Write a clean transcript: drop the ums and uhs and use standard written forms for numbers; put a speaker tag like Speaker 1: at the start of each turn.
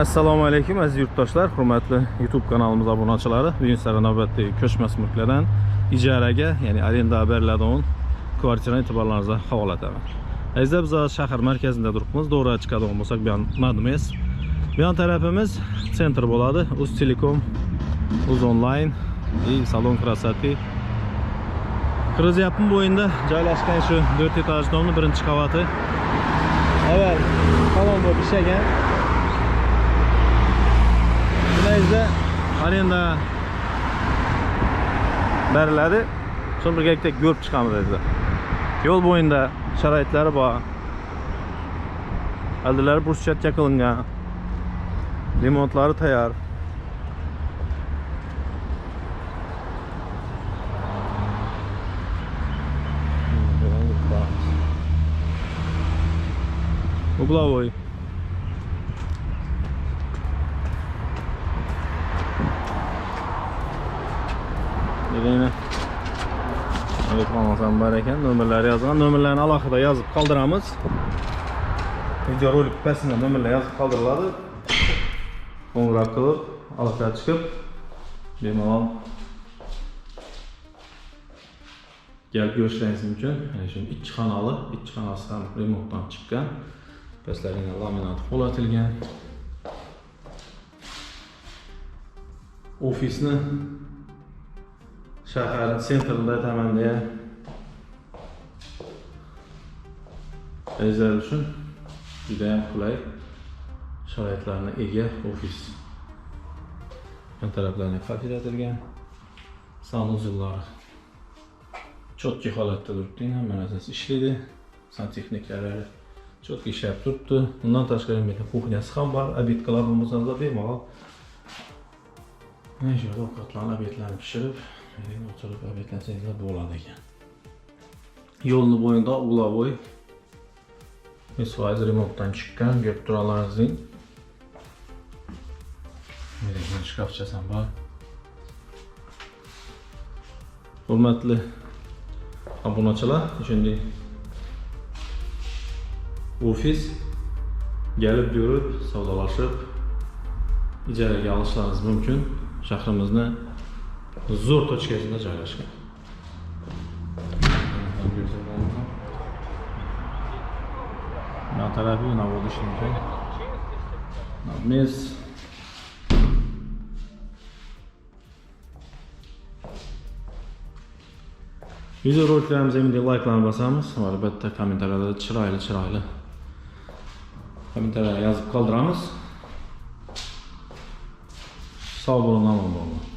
Speaker 1: Assalomu alaykum aziz yurtdoshlar, hurmatli YouTube kanalimiz abunachilari. Bugun sizlarga navbatdagi ko'chmas mulklardan ijaraga, ya'ni arenda beriladigan kvartirani e'tiborlaringizga havola etaman. Azizlar, biz shahar markazida turibmiz. To'g'ri chiqadigan bo'lsak, bu yon Madmes. Bu yon tarafimiz sentr bo'ladi. Uztelekom, Uz Online и salon красоты. Qirg'iziyapning bo'yida joylashgan shu 4 etajli domning birinchi qavati. Avval salon bo'lib ishlagan. Bunda arenda beriladi. So'ng birgalikda ko'rib chiqamiz azizlar. Yo'l bo'yida sharoitlari bor. Oldilari bruschatka qilingan. Remontlari tayyor. Угловой. Yine reklamasam bor ekan, nomerlari yozilgan. Nomerlarni alohida yozib qoldiramiz. Videorolik pastida nomerlar yozib qoldiriladi. Qo'ng'iroq qilib, aloqaga chiqib, bemalol kelib ko'rishingiz mumkin. Mana shu ikki xonali, ikki xonasi ham remontdan chiqqan. Pastlarida laminat qo'latilgan. Ofisni shaharning sentrida aytaman deya azizlar uchun juda ham qulay sharoitlarni ega ofis. Yon taraflarni qafiratilgan, sanuzellar chotki holatda turibdi, hamma narsasi ishlaydi, santexniklari chotki ishlab turibdi. Bundan tashqari menga kuxnyasi ham bor, obed qiladigan bo'lsangiz bemalol mana shu yerda ovqatlarni, obedlarni pishirib, o'tirib obedlansangizlar bo'ladi ekan. Yo'lni bo'yida угловой 100% remontdan chiqqan, ko'rib turalaringizning. Mana shkafchasi ham bor. Hurmatli obunachilar, shunday ofis kelib ko'rib, savdolashib ijaraga olishlaringiz mumkin. Shahrimizni zo'r tochkasida joylashgan. Yan tarafi mumkin. Mes video roliklarimizni endi likelarni bosamiz va albatta kommentariyada chiroyli chiroyli kommentariyalar yozib qoldiramiz. Sog' bo'ling, omon bo'ling.